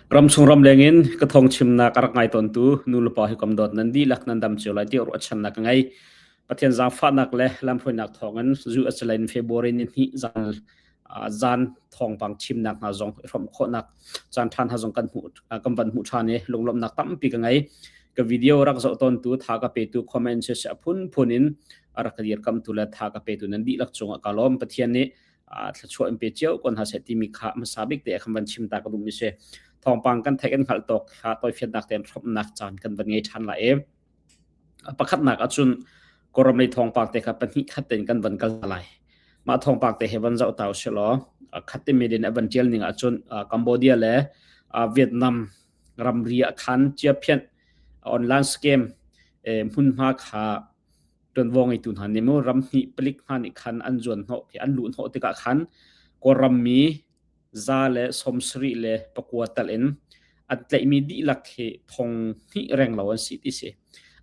Ramchung ramleng in ka thawngchimnak a rak ngai tawntu nulepa hi kam dawt nan dihlak nan dam cio lai ti ruahchannak ka ngei. Pathian zaangfahnak le lamhruainak thawngin zu a calain February ni hnih zan zan thawngpang chimnak hna zong i hrawmh khawhnak caan ṭha hna zong kan hmuh kan van hmuh ṭhan i lunglawmhnak tampi ka ngei. Ka video rak zoh tawntu tha ka petu comment siseh a phunphun in a rak ka dirkamtu le tha ka petu nan dihlak cungah ka lawm. Pathian nih thluachuah in pe cio ko hna seh timi kha hmasa bik te khan van chim ta ka duhmi si. Thawngpang kan theih kan hngalh tawk kha tawifiannak tein hrawmhnak caan kan van ngei ṭhan lai i pakhatnak ahcun Kawlram lei thawngpang te kha pahnih khat tein kan van kal lai. Mah thawngpang te he van zoh ta usih law khat te media nih a van ṭial ning ahcun Cambodia le Vietnam ramri ah khan chiaphianh online scam hmunhma kha ṭuanvo ngeitu hna nih mu ramhnih palik hna nih khan an zuan hnawh khi an luh hnawh tikah khan Kawlram mi 179 tal in an tlaihmi dihlak hi thong hnih renglo an si ti si.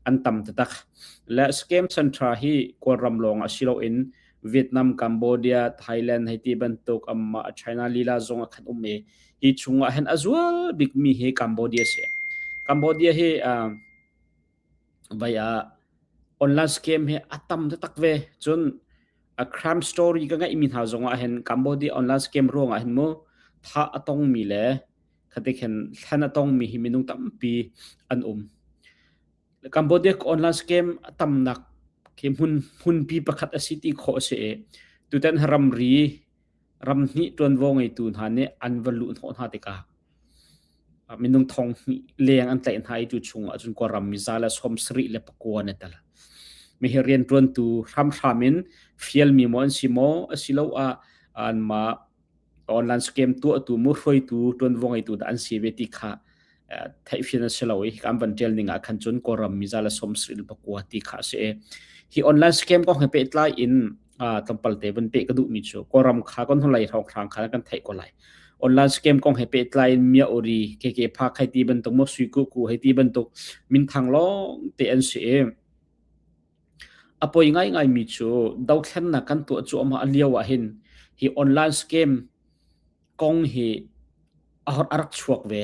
An tam taktak. Le scam center hi Kawlram lawng ah si loin Vietnam, Cambodia, Thailand hei ti bantuk amma China lila zong ah khan um i hi chungah hin a zual bikmi hi Cambodia si. Cambodia hi uh, vai ah online scam hi a tam taktak ve. Cun a crime story ka ngeihmi hna zong ah hin Cambodia online scam ruang ah hin mu thah a tongmi le khati khin thlan a tongmi hi minung tampi an um. Cambodia online scam a tamnak khi hmun hmunpi pakhat a si ti khawh a si i tutan ramri ramhnih ṭuanvo ngeitu hna nih an va luh hnawh hna tikah minung thong hnih leng an tlaih hna i cu chung ahcun Kawlram mi 179 an i tel. Mi hi rianṭuantu hramhram in fialmi maw an si maw asiloah anmah online scam tuahtu mu hruaitu ṭuanvo ngeitu dah an si ve ti kha theihfian a si lo i kan van ṭial ning ah khan cun Kawlram mi 179 ti kha a si i hi online scam kong he pehtlai in tlawmpal te van peh ka duhmi cu Kawlram kha kan hnulei hrawnghrang kha kan theih ko lai. Online scam kong he pehtlai in Mia Uri KK Pha khai ti bantuk mo Sui Ku Ku hei ti bantuk minthang lawng te an si i a poi ngaingai mi cu dothlennak kan tuah cuahmah a lio ah hin hi online scam kong hi a rak chuak ve.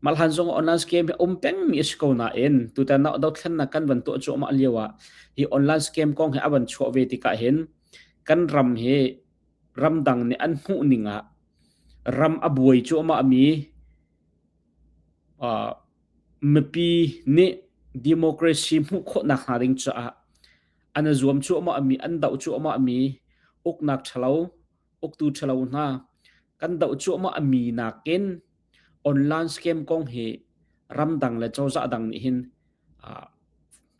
Mah hlan zong online scam hi um pengmi a si ko nain tutan ah dothlennak kan van tuah cuahmah lio ah hi online scam kong hi a van chuah ve tikah hin kan ram hi ramdang nih an hmuh ning ah ram a buai cuahmah mi uh, mipi nih democracy hmuh khawhnak hnga ding caah an i zuam cuahmah mi an doh cuahmah mi uknak ṭhalo uktu ṭhalo hna kan doh cuahmah mi nakin online scam kong hi ramdang le cozah dang nih hin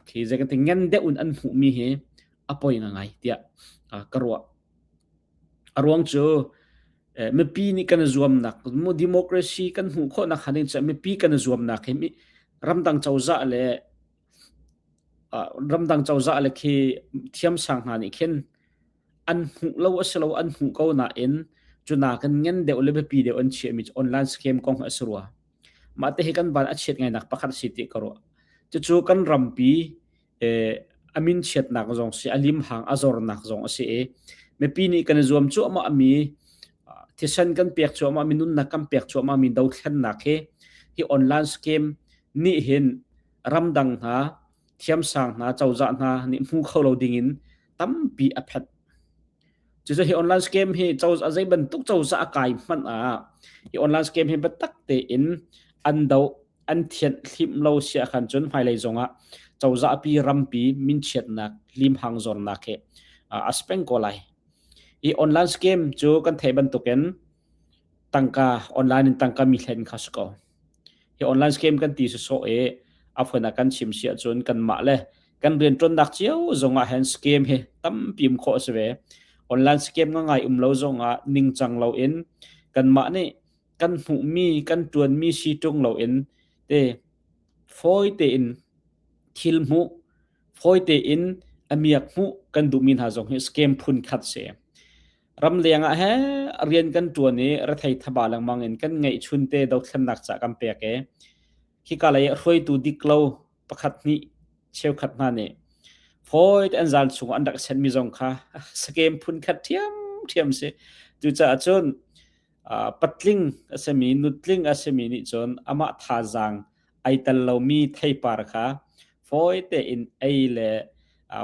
khi zei kan ti ngan deuh in an hmuhmi hi a poi ngai tiah ka ruah. A ruang cu mipi nih kan i zuamnak democracy kan hmuh khawhnak han ding cu mipi kan i zuamnak hi ramdang cozah le ramdang cozah le khi thiamsang hna nih khin an hmuh lo a si lo an hmuh ko nain cu nakin ngan deuh le biapi deuh an chiahmi cu online scam kong a si rua. Mah te hi kan van a chiat ngainak pakhat a si ti ka ruah. Cucu kan rampi a min chiatnak zong si, a limhang a zornak zong a si i mipi nih kan i zuam cuahmah mi thisen kan pek cuahmah mi nunnak kan pek cuahmah mi dothlennak hi hi online scam nih hin ramdang hna thiamsang hna cozah hna nih hmu kho lo dingin tampi a phet. Cucu hi online scam hi cozah zei bantuk cozah a kai hmanh ah hi online scam hi biatak tein an doh an thianh thlim lo sia khan cun hmailei zongah cozah pi rampi minchiatnak limhang zornak hi a speng ko lai. Hi online scam cu kan theih bantukin tangka online in tangka mi hlen kha si ko. Hi online scam kan ti sawsawh i a phun ah kan chim si ahcun kanmah le kan rianṭuannak cio zongah hin scam hi tampi um khawh a si ve. Online scam ngangai um lo zongah ningcang loin kanmah nih kan hmuhmi kan ṭuanmi si ṭung loin te fawi tein thil hmuh fawi tein a miak hmuh kan duhmi hna zong hi scam phun khat si. Ramleng ah he rian kan ṭuan i rethei thaba lengmang in kan ngeihchun te dothlennak ca kan pek i hika lei ah hruaitu dik lo pakhat hnih cheukhat hna nih fawi te an zal chung an rak senmi zong kha scam phun khat ṭhiamṭhiam si. Cucaah cun. Patling a simi, nutling a simi nih cun amah thazaang ai tel lomi theipar kha fawi tein ei le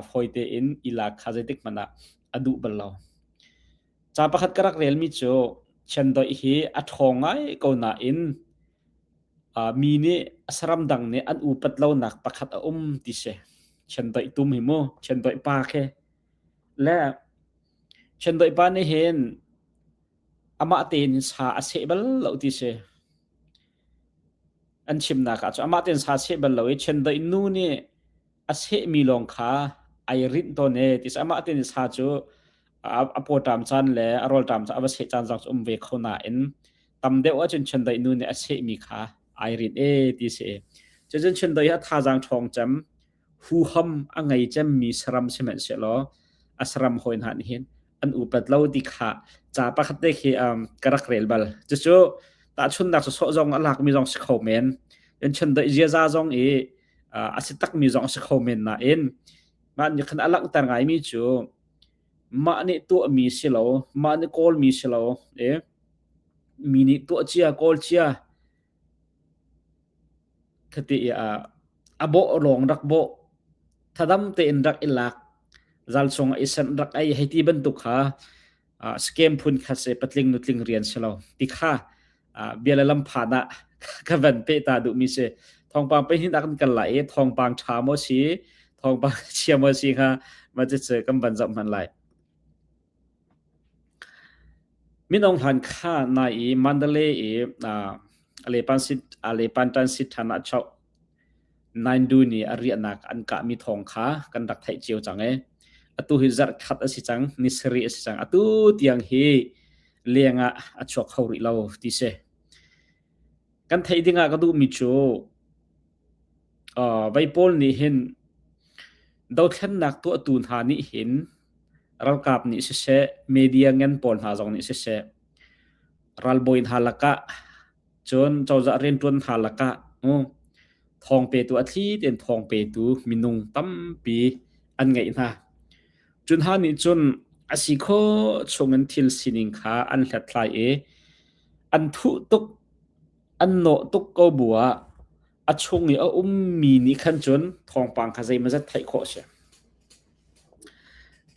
fawi tein i lak kha zeitik hmanh ah a duh bal lo. Ca pakhat ka rak relmi cu chiandeih hi a ṭhawng ngai ko nain mi nih saram dang nih an upat lonak pakhat a um ti si. Chiandeih tum hi mu, chiandeih pa khi. Le chiandeih pa nih hin amah tein sa a seh bal lo ti si. An chimnak ah cun amah tein sa a seh bal lo i chiandeih nu nih a sehmi lawng kha ai rinh tawn ee ti amah tein sa cu a pawṭam caan le a rawlṭam caan a va seh caan zong cu um ve kho nain tam deuh ahcun chiandeih nu nih a sehmi kha ai rinh ee ti si. Cucun chiandeih hi a thazaang ṭhawng cem huham a ngei cemmi saram sihmanhsehlaw a saram hawi hna nih hin an upat lo ti kha ca pakhat te khi ka rak rel bal. Cucu tahchunnak sawsawh zong a lakmi zong si kho men. Cun chiandeih ziaza zong i a si takmi zong a si kho men nain mah nih khan a langhter ngaimi cu mah nih tuahmi si lo, mah nih kawlmi si lo, i mi nih tuah cia, kawl cia khati i a bawh lawng rak bawh, thadam tein rak i lak, zal chung ah i sanh rak ei hei ti bantuk kha scam phun khat se patling nutling rian si lo ti kha bia le lam phan ah ka van pe ta duhmi si. Thawngpang pahnih ah kan kal lai i thawngpang ṭha maw si, thawngpang chia maw si kha mah cucu kan van zoh hmanh lai. Min Aung Hlaing kha nai i Mandalay i Alepan Tan Sit ṭhan ah chauh Naindu nih a riahnak an kahmi thawng kha kan rak theih cio cang i atu hi zarh khat a si cang, ni sarih a si cang. Atu tiang hi leng ah a chuak kho rih lo ti si. Kan theih ding ah ka duhmi cu vei pawl nih hin dothlennak tuahtu hna nih hin ralkap nih siseh, media ngen pawl hna zong nih siseh, ralbawi hna lakah Cun cozah rianṭuan hna lakah thawng petu a thli tein thawng petu minung tampi an ngeih hna. Cu hna nih cun a si khawh chungin thil sining kha an hlathlai i an thuh tuk, an nawh tuk ko bu ah a chung i a ummi nih khan cun thawngpang kha zeimawzat theih khawh a si.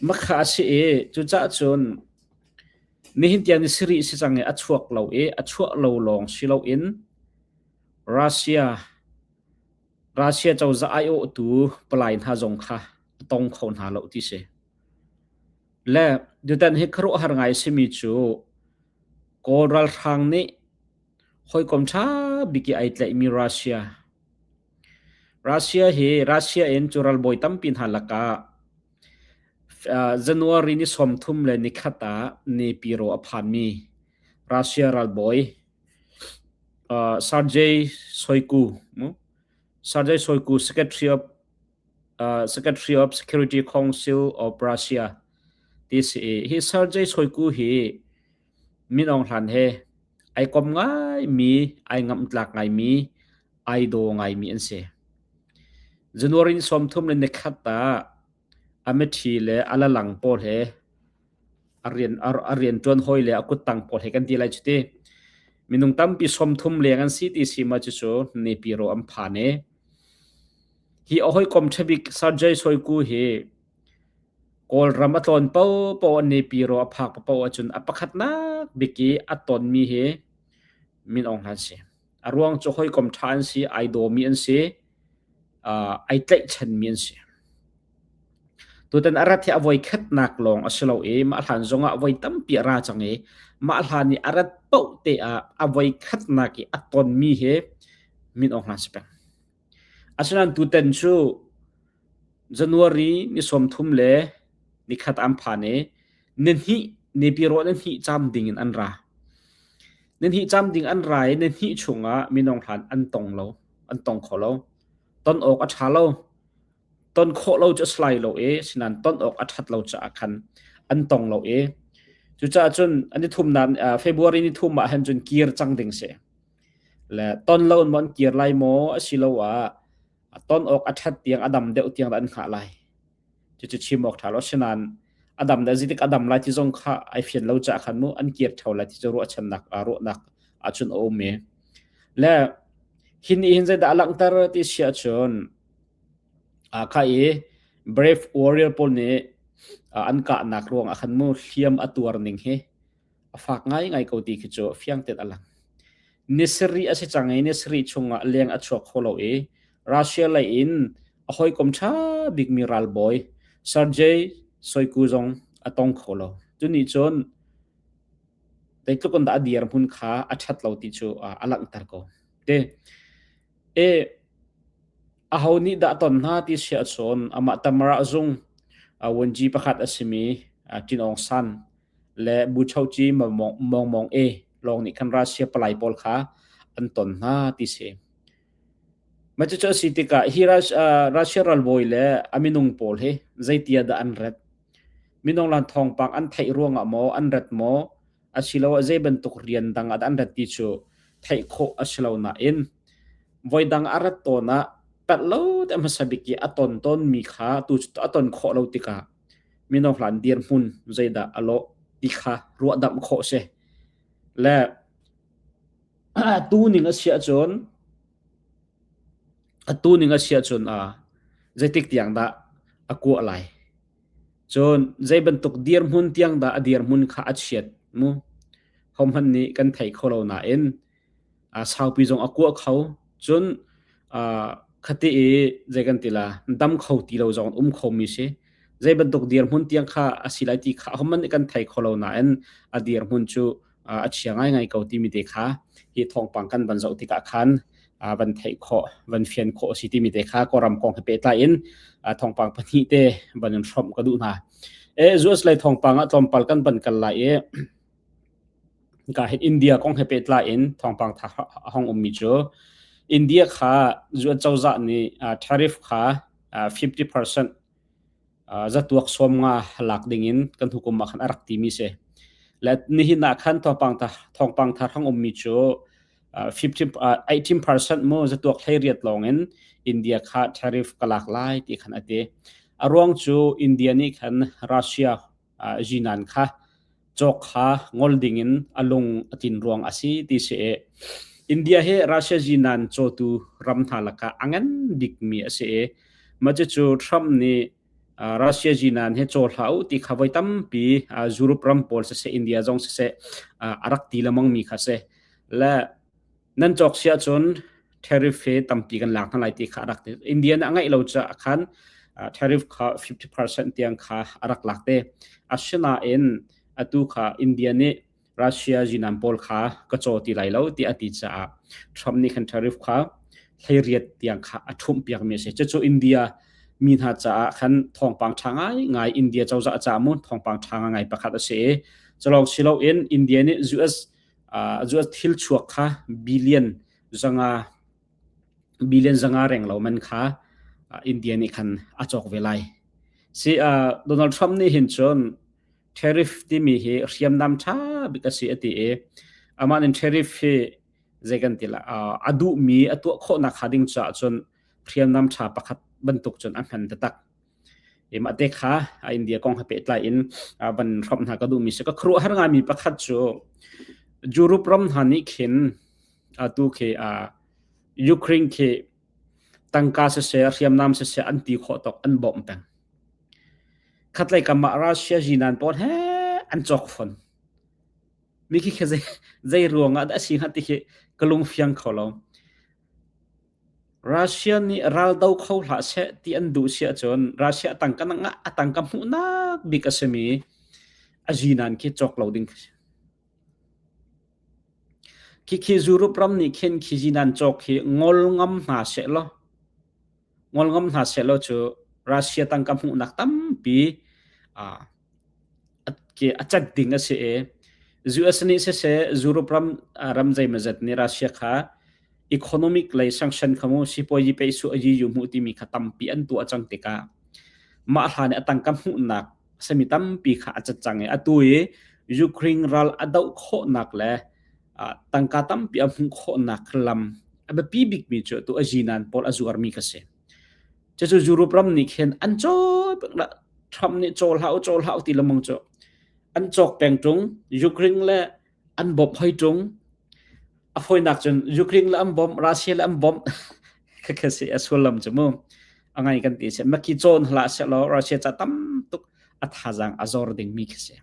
Makha a si i cucaah cun Nihin tiang ni sarih si cang i a chuak lo i a chuah lo lawng si loin Russia Russia cozah aiawhtu palai hna zong kha a tong kho hna lo ti si. Le tutan hi khuaruahhar ngai simi cu Kawl ralhrang nih hawikom ṭha bik i ai tlaihmi Russia Russia hi Russia in cu ralbawi tampi hna lakah January ni 31 ah Naypyidaw a phanmi Russia ralbawi Sergei Shoigu, Sergei Shoigu Secretary of Secretary of Security Council of Russia ti si i hi Sergei Shoigu hi Min Aung Hlaing he ai kom ngaimi, ai ngamhtlak ngaimi, ai daw ngaimi an si. January ni 31 ah a mithi le a lalang pawl he a rian a rianṭuan hawi le a kuttang pawl he kan ti lai cu ti. Minung tampi 30 leng an si ti si ma cucu Naypyidaw an phan i hi a hawikom ṭhabik Sergei Shoigu hi Kawlram a tlawn paohpaoh Naypyidaw a phak paoh ahcun a pakhatnak bik i a tonmi hi Min Aung Hlaing si. A ruang cu hawikom ṭha an si, ai dawmi an si, ai tlaihchanmi an si. Tutan a rat hi a voikhatnak lawng a si lo i mah hlan zongah voi tampi a ra cang i mah hlan i a rat paoh te ah a voikhatnak i a tonmi hi Min Aung Hlaing si peng. Asinain tutan cu January ni 31 an phan i nihnih Naypyidaw nihnih cam ding in an ra. Nihnih cam ding an ra i nihnih chungah minung hlan an tong lo, an tong kho lo. Ton awk a ṭha lo. Ton khawh lo cu a si lai lo i asinain ton awk a ṭhat lo caah khan an tong lo i cucaah cun an i thumnak February ni thum ah hin cun kir cang ding si. Le ton lo in maw an kir lai maw asiloah ton awk a ṭhat tiang a dam deuh tiang dah an hngah lai. Cucu chim awk ṭha lo. Asinain A dam le zeitik a dam lai ti zong kha ai fian lo caah khan mu an kir theo lai ti cu ruahchannak ruahnak ahcun a um i. Le hi nih hin zeidah a langhter ti si ahcun kha i Brave Warrior pawl nih an kahnak ruangah khan mu hliam a tuar ning hi a fak ngaingai ko ti khi cu fiang tein a lang. Ni sarih a si cang i ni sarih chungah leng a chuak kho lo i Russia lei in a hawikom ṭha bikmi ralbawi Sergei Shoigu zong a tong kho lo. Cu nih cun zeitluk in dah a dirhmun kha a ṭhat lo ti cu a langhter ko. Te e aho nih dah ton hna ti si ahcun amah Tamara zung Wenji pakhat a simi Tin Aung San le Buchoci Mong Mong E lawng nih khan Russia palai pawl kha an ton hna ti si. Mah cucu a si tikah hi Russia ralbawi le a minung pawl hi zeitia dah an ret? Minung lan thawngpang an theih ruangah maw an ret maw asiloah zei bantuk rian dang ah dah an ret ti cu theih khawh a si lo nain voidang a rat tawn ah pelh lo te hmasa bik i a ton tawnmi kha tu cu a ton khawh lo tikah mino hlan dirhmun zeidah a lawh ti kha ruahdamh khawh si. Le tu ning a si ahcun atu ning a si ahcun zeitik tiang dah a kuah lai? Cun zei bantuk dirhmun tiang dah a dirhmun kha a chiat mu? Hohmanh nih kan thei kho lo nain saupi zong a kuah kho. Cun khati i zei kan ti la dam kho ti lo zong um khomi si. Zei bantuk dirhmun tiang kha a si lai ti kha hohmanh nih kan thei kho lo nain a dirhmun cu a chia ngaingai ko timi te kha hi thawngpang kan van zoh tikah khan van theih khawh van fian khawh a si timi te kha Kawlram kong he pehtlai in thawngpang pahnih te van in hrawmh ka duh hna. E US lei thawngpang ah tlawmpal kan van kal lai i ka hin India kong he pehtlai in thawngpang tha a hong ummi cu India kha US cozah nih tariff kha 50% zatuak 50 lak dingin kan hukum ah khan a rak timi si. Le nihin ah khan thawngpang thawngpang thar hang ummi cu 15 18% mu zatuak 18 lawng in India kha tariff ka lak lai ti khan a ti. A ruang cu India nih khan Russia zinan kha cawk kha ngol dingin a lung a tlin ruang a si ti si i India hi Russia zinan cawtu ram hna lakah a ngan bikmi a si i mah cucu Trump nih Russia zinan hi caw hlah u ti kha voi tampi Europe ram pawl siseh India zong siseh a rak ti lengmangmi kha si. Le nan cawk si ahcun tariff hi tampi kan lak hna lai ti kha a rak ti. India nih a ngeih lo caah khan tariff kha 50% tiang kha a rak lak te. Asinain atu kha India nih Russia zinam pawl kha ka caw ti lai lo ti a ti caah Trump nih khan tariff kha 18 tiang kha a ṭhumh piakmi a si. Cucu India mi hna caah khan thawngpang ṭha ngaingai India cozah caah mu thawngpang ṭha ngai pakhat a si i culawng si loin India nih US US thil chuak kha billion 500 billion 500 reng lo man kha India nih khan a cawk ve lai. Si Donald Trump nih hin cun tariff timi hi hriamnam ṭha bik a si a ti i amah nih tariff hi zei kan ti la a duhmi a tuah khawhnak hnga ding caah cun hriamnam ṭha pakhat bantuk cun a hman taktak. Mah te kha India kong he pehtlai in van hrawmh hna ka duhmi si. Ka khuaruahhar ngaimi pakhat cu Europe ram hna nih khin atu khi Ukraine khi tangka siseh hriamnam siseh an ti khawh tawk an bawmh peng. Khatlei kam ah Russia zinan pawl he an cawk fawn. Mi khi khi zei ruang ah dah a si hnga ti khi ka lung fiang kho lo. Russia nih ral do kho hlah seh ti an duh si ahcun Russia tangka a tangka hmuhnak bik a simi a zinan khi cawk lo ding khi si. Khikhi Europe ram nih khin khi zinan cawk hi ngol ngam hna seh law ngol ngam hna seh law cu Russia tangka hmuhnak tampi a cat ding a si i US nih siseh Europe ram ram zeimawzat nih Russia kha economic lei sanction kha mu sipuazi pe su ayi yu hmuh timi kha tampi an tuah cang tikah mah hlan i a tangka hmuhnak sami tampi kha a cat cang i atu i Ukraine ral a doh khawhnak le tangka tampi a hmuh khawhnak lam a biapi bikmi cu atu a zinan pawl a zuarmi kha si. Cucu Europe ram nih khin an caw. Trump nih caw hlah u caw hlah u ti lengmang cu an cawk peng ṭung. Ukraine le an bawmh hoi ṭung. A fawinak cun Ukraine le an bawmh, Russia le an bawmh. Khakha si a sullam cu mu. A ngai kan ti si. Maki cawn hlah sehlaw Russia ca tam tuk a thazaang a zor dingmi khi si.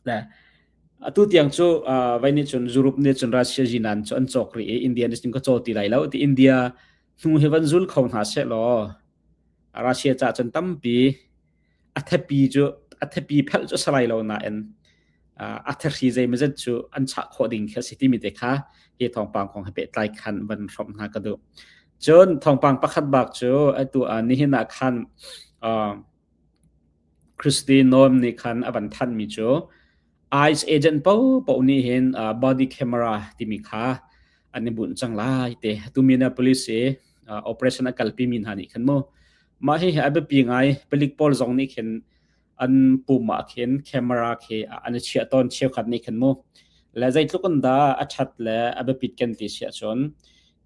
Le atu tiang cu vai nih cun Europe nih cun Russia zinan cu an cawk rih i India nih cun ka caw ti lai lo ti India hnu hi van zul kho hna sehlaw Russia ca cun tampi a thepi cu a thepi phelh cu a si lai lo nain a thahri zeimawzat cu an chah khawh ding khi a si timi te kha hi thawngpang kong he pehtlai khan van hrawmh hna ka duh. Cun thawngpang pakhat bak cu atu nihin ah khan Kristi Noem nih khan a van thanmi cu ICE agent paohpaoh nih hin body camera timi kha an i bunh cang lai te. Atu Minneapolis i operation a kalpi mi hna nih khan mu mah hihi a biapi ngai. Palik pawl zong nih khin an pum ah khin camera khi an i chiah tawn cheukhat nih khin mu. Le zeitluk in dah a ṭhat le a biapit kan ti si ahcun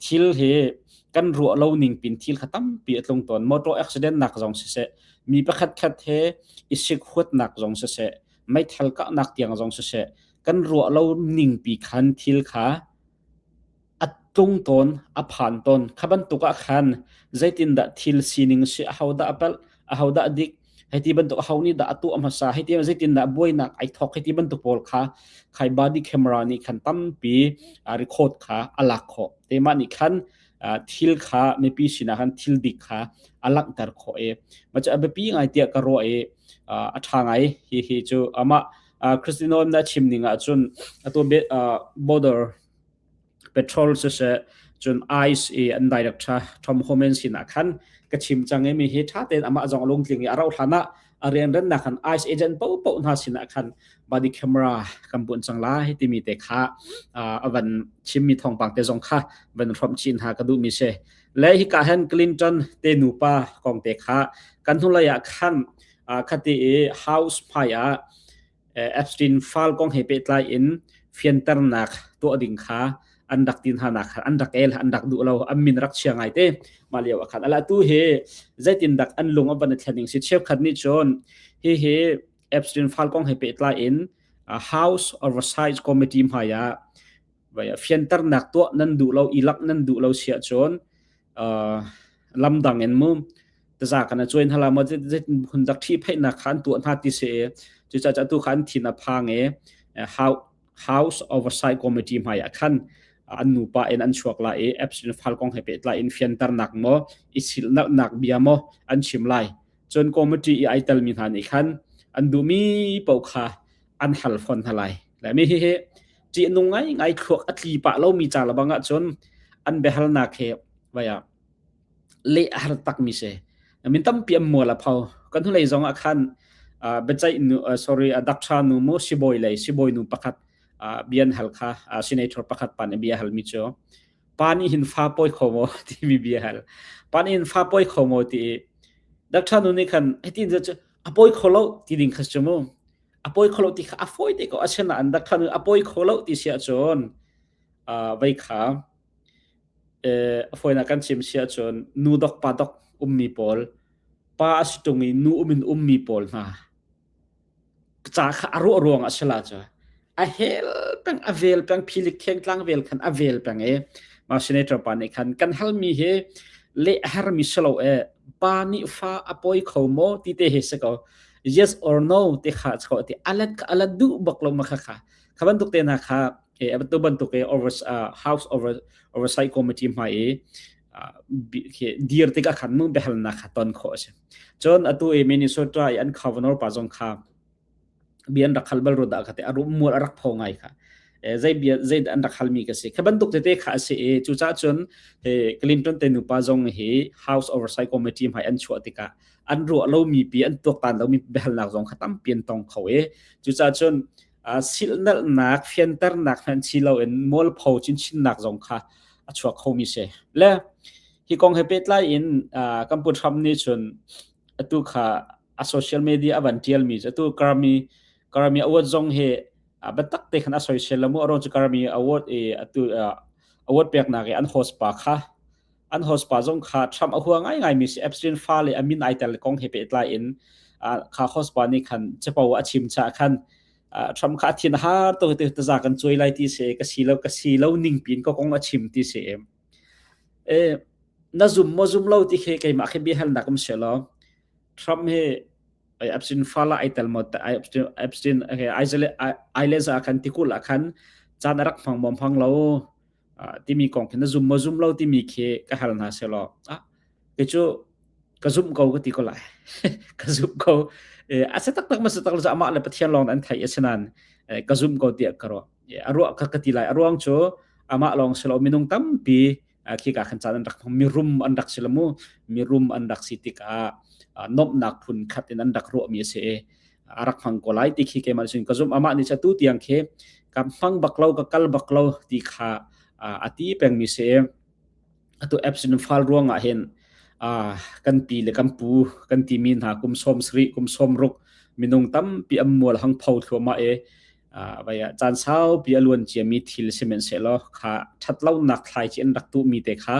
thil hi kan ruah lo ning pin thil kha tampi a tlung tawn. Motor accident nak zong siseh, mi pakhat khat he i sik huatnak zong siseh, meithal kahnak tiang zong siseh, kan ruah lo ning pi khan thil kha a tlung tawn, a phan tawn. Kha bantuk ah khan zeitindah thil sining si, ahodah a palh, ahodah a dik, hei ti bantuk aho nih dah a tuah hmasa, hei ti zeitindah buainak ai thawk, hei ti bantuk pawl kha khai body camera nih khan tampi record kha a lak khawh. Te mah nih khan thil kha mipi sinah khan thil dik kha a langhter khawh i ma cu a biapi ngai tiah ka ruah i a ṭha ngai hi hi cu amah Christino na chim ning ah cun atu border patrol siseh cun ICE i an director Tom Homan sinah khan ka chim cang i mi hi ṭha tein amah zong a lungtling i a rauh hlan ah a rianrennak khan ICE agent paohpaoh hna sinah khan body camera kan bunh cang lai timi te kha a van chimmi thawngpang te zong kha van hrawmh chin hna ka duhmi si. Le hika hen Clinton te nupa kong te kha kan hnulei ah khan khati i House hmai ah Epstein file kong he pehtlai in fianternak tuah ding kha an rak tin hna kha an rak el an rak duh lo, an min rak chia ngai te mah lio ah khan. Ala tu hi zeitin dak an lung a van thlening si? Cheukhat nih cun hi hi Epstein file kong he pehtlai in House Oversight Committee hmai ah fianternak tuah nan duh lo, i lak nan duh lo siah cun lamdang in mu taza kana chuin hala ma hun dak thi phei na khan tu hna ti se. Chu cha cha tu khan thin a phang e House Oversight Committee hmai ah khan an nu pa in an chuak la i Epstein file kong he pehtlai in fianter nak mo i sil nak bia mo an chim lai. Cun committee i ai tel mi hna nih khan an duhmi paoh kha an hal fon hna lai. Le mi hi hi ṭih nung ngai ngai, thluak a tli pah lomi ca lebang ahcun an biahalnak hi vaya leh a har takmi si. Min tampi an mual a pho. Kan hnulei zong ah khan biaceih nu, sorry, doctor nu mu sibawi lei sibawi nu pakhat bia an hal kha, senator pakhat pa nih bia halmi cu pa nih hin fa pawi kho maw timi bia hal. Pa nih hin fa pawi kho maw ti i doctor nu nih khan hitin cu a pawi kho lo ti ding kha cu mu. A pawi kho lo ti kha a fawi te ko. Asinain doctor nu a pawi kho lo ti si ahcun vei kha a fawinak kan chim si ahcun nu dok pa dok ummi pawl, pa a si ṭung i nu um in ummi pawl hna ca kha a ruah ruang ah si la cu a hel peng, a vel peng, philik kheng tlang vel khan a vel peng i mah senator pa nih khan kan halmi hi leh a hermi si lo e, pa nih fa a pawi kho maw ti te hi si ko, yes or no ti kha cho ti alat kha alat duh bak lo ma kha kha kha bantuk te na kha e tu bantuk e over House over Oversight Committee hmai i dir tikah khan mu biahalnak kha ton khawh a si. Cun atu i Minnesota i an governor pa zong kha bia an rak hal bal ru dah kha te a rum mual a rak pho ngai kha zei bia zei an rak halmi ka si kha bantuk tete kha a si i cucaah cun Clinton te nupa zong hi House Oversight Committee hmai an chuah tikah an ruah lomi pi, an tuaktan lomi biahalnak zong kha tampi an tong kho i cucaah cun silhnalhnak fianternak hmanh si loin mualpho chinchinnak zong kha a chuak khomi si. Le hi kong he pehtlai in kan pu Trump nih cun atu kha a social media a van tialmi cu atu Grammy Grammy Award zong hi biatak te khan a soisel lo mu. Aruang cu Grammy Award i atu award peknak i an host pa kha, an host pa zong kha Trump a hua ngaingai mi si. Epstein fa le a min ai tel kong he pehtlai in. Kha host pa nih khan capo a chim cha khan Trump kha a thin har to te taza kan cuai lai ti se ka si lo ka si lo ning pin ka kong a chim ti se. E na zum mo zum lo ti khe keimah khe bia hal nak um se lo. Trump he Epstein fala ai tel mo Epstein Islands ah khan tikul ah khan caan a rak hmang mom hmang lo timi kong khi na zum maw zum lo timi khi ka hal hna selaw ah kei cu ka zumh ko ka ti ko lai. Ka zumh ko. A se taktak ma se tak lo amah le Pathian lawng an theih asinan ka zumh ko tiah ka ruah. A ruah ka ka ti lai. A ruang cu amah lawng silo minung tampi khi ka khan caan an rak mirum an rak si lo mu. Mirum an rak si tikah nomhnak phun khat in an rak ruahmi a si i a rak hmang ko lai ti khi keimah sin ka zumh. Amah nih cu tu tiang khi ka hmang bak lo ka kal bak lo ti kha a ti pengmi si. Atu apps in fal ruang ah hin kan pi le kan pu kan timi hna kum som sri kum som ruk minung tampi am mual hang pho thluahmah e vaya caan saupi a luan ciami thil sihmanhsehlaw kha ṭhatlonak thlai ci an rak tuhmi te kha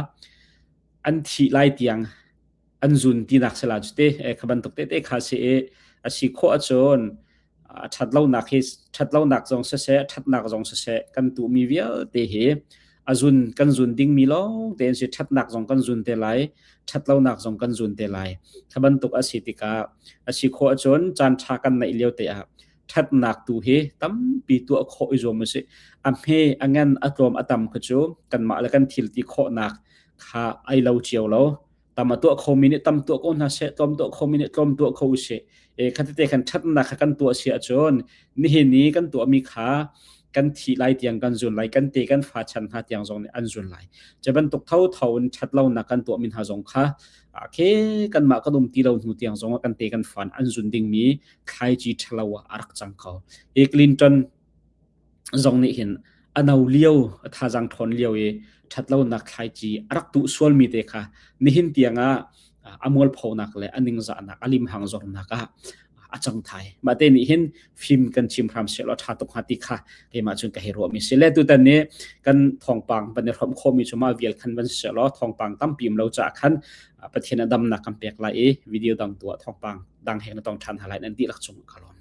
an thih lai tiang an zun tinak sila cu te kha bantuk te te kha si i a si khawh ahcun ṭhatlonak hi ṭhatlonak zong siseh ṭhatnak zong siseh kan tuhmi vialte hi a zun kan zun dingmi lawng tein si. Ṭhatnak zong kan zun te lai, ṭhatlonak zong kan zun te lai. Kha bantuk a si tikah a si khawh ahcun caan ṭha kan neih lio te ah ṭhatnak tu hi tampi tuah khawh i zuam usih. A hme a ngan a tlawm a tam kha cu kanmah le kan thil ti khawhnak kha ai lo cio lo. Tam a tuah khomi nih tam tuah ko hna seh, tlawm tuah khomi nih tlawm tuah kho usih. E khatete khan ṭhatnak kha kan tuah si ahcun nihin i kan tuahmi kha kan thih lai tiang kan zun lai, kan te kan fa chan hna tiang zong nih an zun lai. Cu bantuk thotho in ṭhatlonak kan tuahmi hna zong kha khe kanmah kan um ti lo hnu tiang zong ah kan te kan fa an zun dingmi thlaici ṭhalo ah a rak cang ko. Hi Clinton zong nih hin a no lio, a thazaang ṭhawn lio i ṭhatlonak thlaici a rak tuh sualmi te kha nihin tiang ah a mualphonak le a ningzahnak, a limhang zornak ah a cang thai. Mah te nih hin fim kan chim hram sehlaw ṭha tuk hnga ti kha keimah cun ka hei ruahmi si. Le tutan ni kan thawngpang van i hrawmh khawhmi cu mah vial khan van sehlaw thawngpang tampi um lo caah khan Pathian a damnak kan pek lai i video dang tu ah thawngpang dang he na tong ṭhan hna lai. Nan dihlak cung ka lawm.